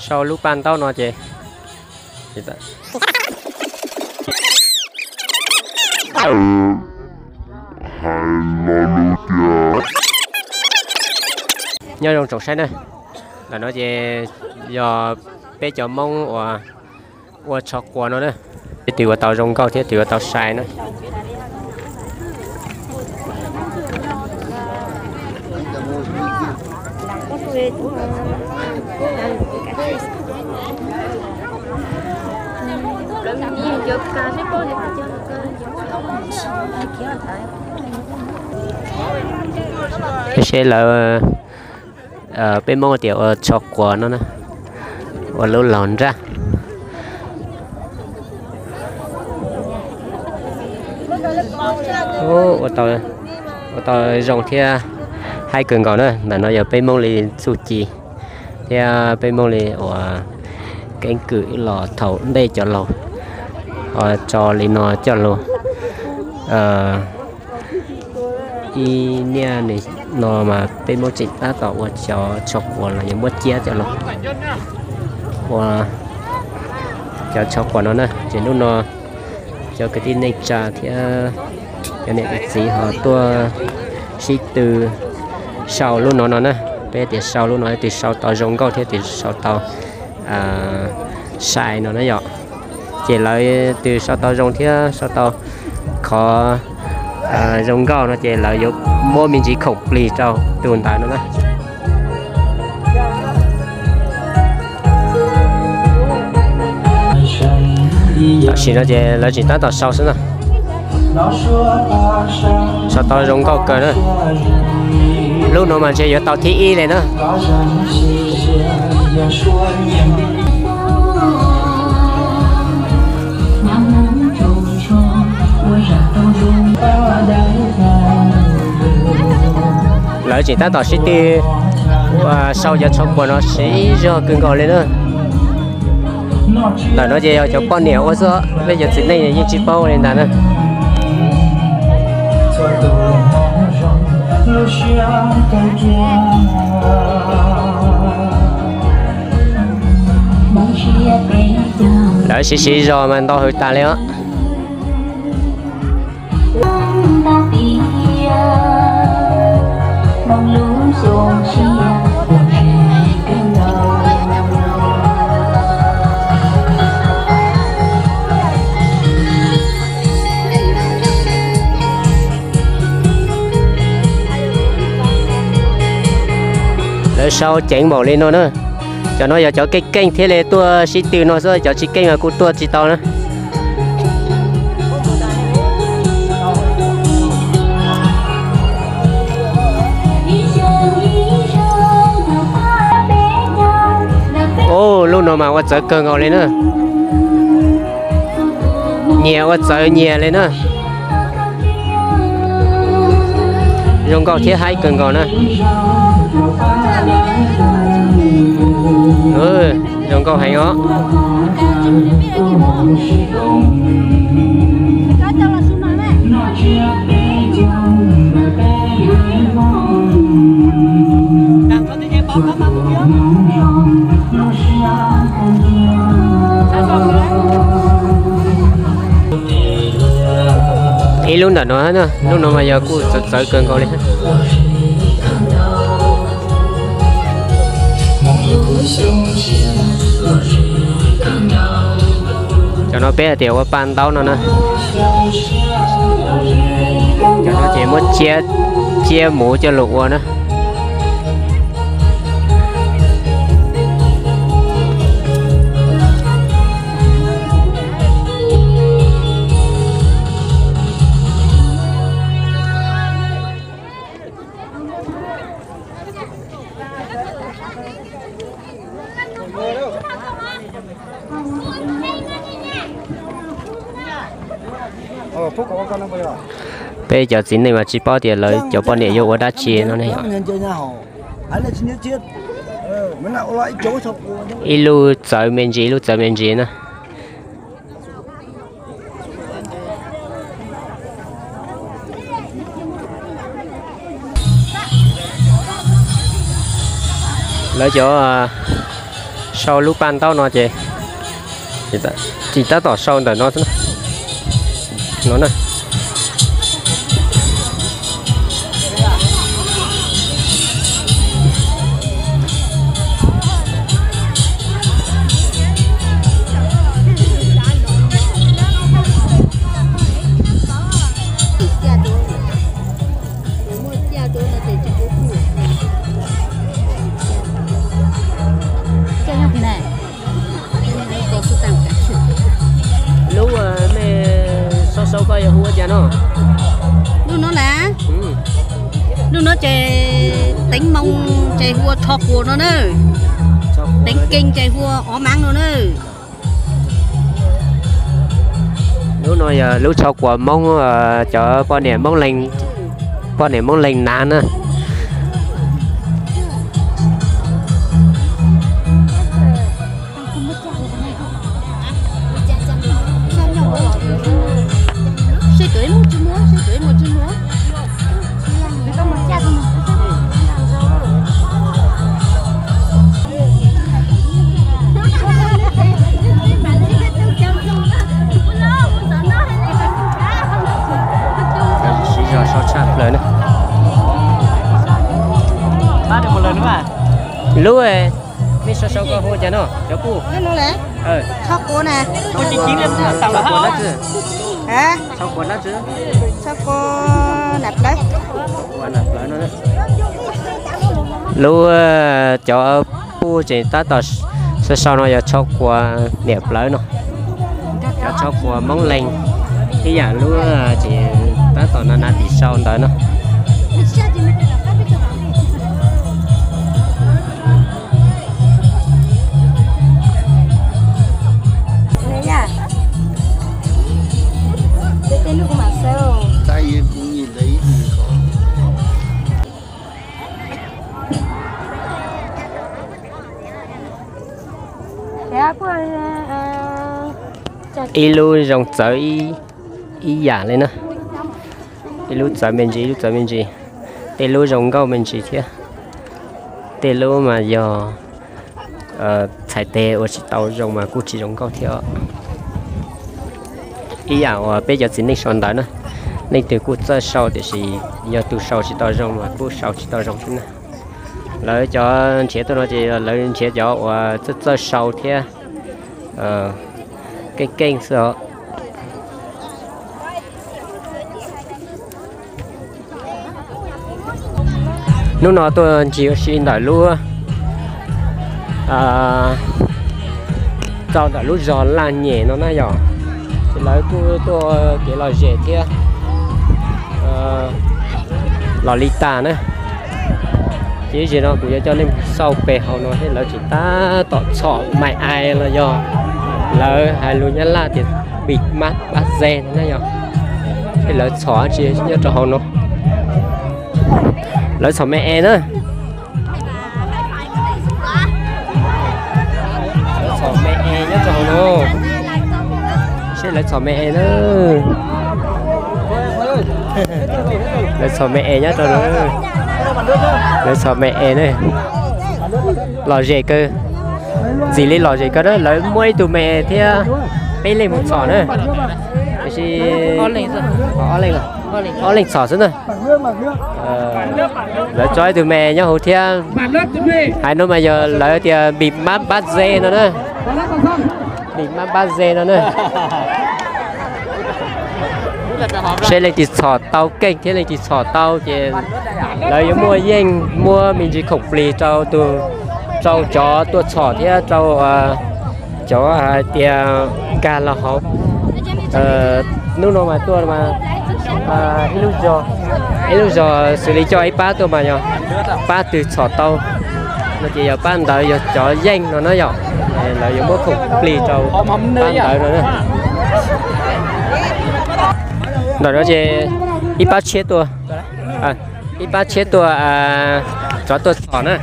Sau lub paj ntaub no ces nyob zoo tsoom saib na, ntawm no ces yog peb cov Hmoob uas ua tsho quas no na, twg ua tau zoo nkauj thiab twg ua tau sai na. Seb lawv, peb Hmoob tias ua tsho quas no na, ua lub los nraj. Ua tau zoo thiab haib kawg nkaus na. Ntawm no yog peb Hmoob li txuj ci thiab peb Hmoob li uas keeb kwm los thaum ntej cov laus ho tso li no coj lug. Ib niaj no mas peb Hmoob tseem tab tom ua cov tsho quas los yog muab ciab coj lug ua cov tsho quas no na. Ces hnub no cov kwv tij neej tsa thiab cov niam cov txiv ho tuaj sib tw sau lub no no na. Peb tias sau lub no twg sau tau zoo nkauj thiab twg sau tau sai no na yom. Ces lawv twg sau tau zoo thiab sau tau qhov zoo nkauj no ces lawv yuav muab me ntsis khoom plig rau tus ntawd no na. Tam sim no ces lawv tseem tab tom sau xwb na. Sau tau zoo nkauj kawg na. Lub no mas ntshe yuav tau thib ib li na. Lawv tseem tab tom sib tw sau cov tsho quas no siv zog kawg nkaus li na. Ntawm no ces yog cov poj niam ua xwb, peb cov txiv neej yeej tsis paub li ntawd na. Lawv siv siv zog mas ntau hws tas li os. Lawv sau ceev npaum li no na. Cov no yog cov keej keej thiaj li tuaj sib tw no xwb, cov tsis keej mas kuj tuaj tsis tau na. Ub, lub no mas ua txawv kawg nkaus li na. Nyias ua txawv nyias li na. Zoo nkauj thiab haib kawg nkaus na. Zoo nkauj heev os. Ib lub ntawm no, lub no mas yog kuj txawv txawv kawg nkaus li. Cov no peb hais tias ua paj ntaub no na. Cov no ces muab ciab, ciab muv coj los ua na. Peb cov txiv neej mas tsis paub tias lawv cov poj niam yuav ua dab tsi no ne. Ib lub txawv me ntsis, ib lub txawv me ntsis na. Lawv cov sau lub paj ntaub no ces tsis tab tom sau ntawm no xwb no na. Lub mej sau sau koj yog hu ua cas no? Lub no na, lub no ces teev Hmoob ces hu ua tsho quas no na, teev Keej ces hu ua ov maav no na. Lub no yog lub tsho quas Hmoob, cov poj niam Hmoob Leej, poj niam Hmoob Leej Nav na. Siv zog sau tshaj plaws na. Lub, mej sau sau koj hu ua cas no cov kuj? Tsho quas na. Tsho quas dab tsi? Tsho quas nam plawv. Lub cov puj tseem tab tom sau sau no yog tsho quas niam plawv no. Cov tsho quas Hmoob Leej ib yam lub tseem tab tom na na tim sau ntawd no. Ib lub zoo txawv ib yam li na. Ib lub txawv me ntsis, ib lub txawv me ntsis. Tej lub zoo nkauj me ntsis thiab. Tej lub mas yog txhais tes ua tsis tau zoo mas kuj tsis zoo nkauj thiab. Ib yam uas peb cov txiv neej sau ntawv na, leej twg kuj txawj sau tiam sis yog tus sau tsis tau zoo mas kuj sau tsis tau zoo xwb na. Lawv cov nrhiav tuaj no ces lawv nrhiav cov uas txawj txawj sau thiab keej keej xwb os. Hnub no tuaj ncig ua si ntawm lub, txog ntawm lub zos Laj Nyem no na yom. Ces lawv kuj tuaj kev lom zem thiab los li tas na. Ces ib zaug no kuv yuav coj nej mus xauj pem hauv no thiab, lawv tseem tab tom txhom mais ais los yog lawv hais lus Nyab Laj tias bịt mắt bắt dê no na yom. Thiab lawv txhom dab tsi nyob rau hauv no? Lawv txhom me es na. Lawv txhom me es nyob rau hauv no. Seb lawv txhom me es na. Lawv txhom me es nyob rau no. Lawv txhom me es na. Lom zem kawg. Ntxim li lom zem kawg na, lawv muaj ib tug me es thiab peb leeg mus txhom na. Tiam sis ob leeg txhom xwb na. Lawv tso ib tug me nyob hauv thiab. Hais no mas yog lawv tias bịt mắt bắt dê no na. Bịt mắt bắt dê no na. Seb leej twg txhom tau keej thiab leej twg txhom tau ces lawv yuav muaj yeej muab me ntsis khoom plig rau tus, rau cov tuaj txhom thiab rau cov hais tias nkag los hauv. Hnub no mas tuaj mas ib lub zos, ib lub zos xws li coj ib pab tuaj mas yog pab twg txhom tau no ces yog pab ntawd yog cov yeej no na yom. Lawv yuav muab khoom plig rau pab ntawd no na. Ntawm no ces ib pab tshiab tuaj, ib pab tshiab tuaj, cov tuaj txhom na.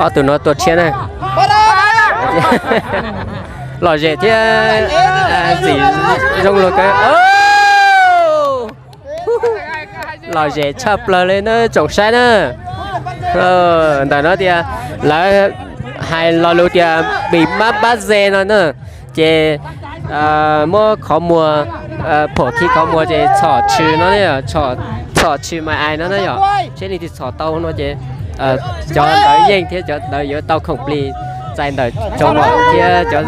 Ob tug no tuaj tshiab na. Lom zem thiab ntxim zoo luag kawg. Lom zem tshaj plaws li na tsoom saib na. Ntawm no tias lawv hais lo lus tias bim mab pab ze no na, ces muab qhov muag, phom khi qhov muag ces txhom tshwm no, txhom tshwm mais ais no na yom, seb leej twg txhom tau no ces cov ntawd yeej thiab cov ntawd yuav tau khoom plig txais ntawm tsoom mom thiab cov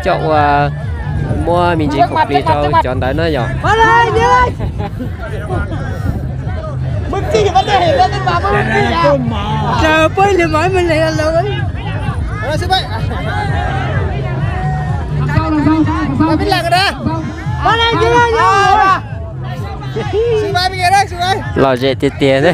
coj ua muab me ntsis khoom plig rau cov ntawd na yom. Lom zem tiag tiag.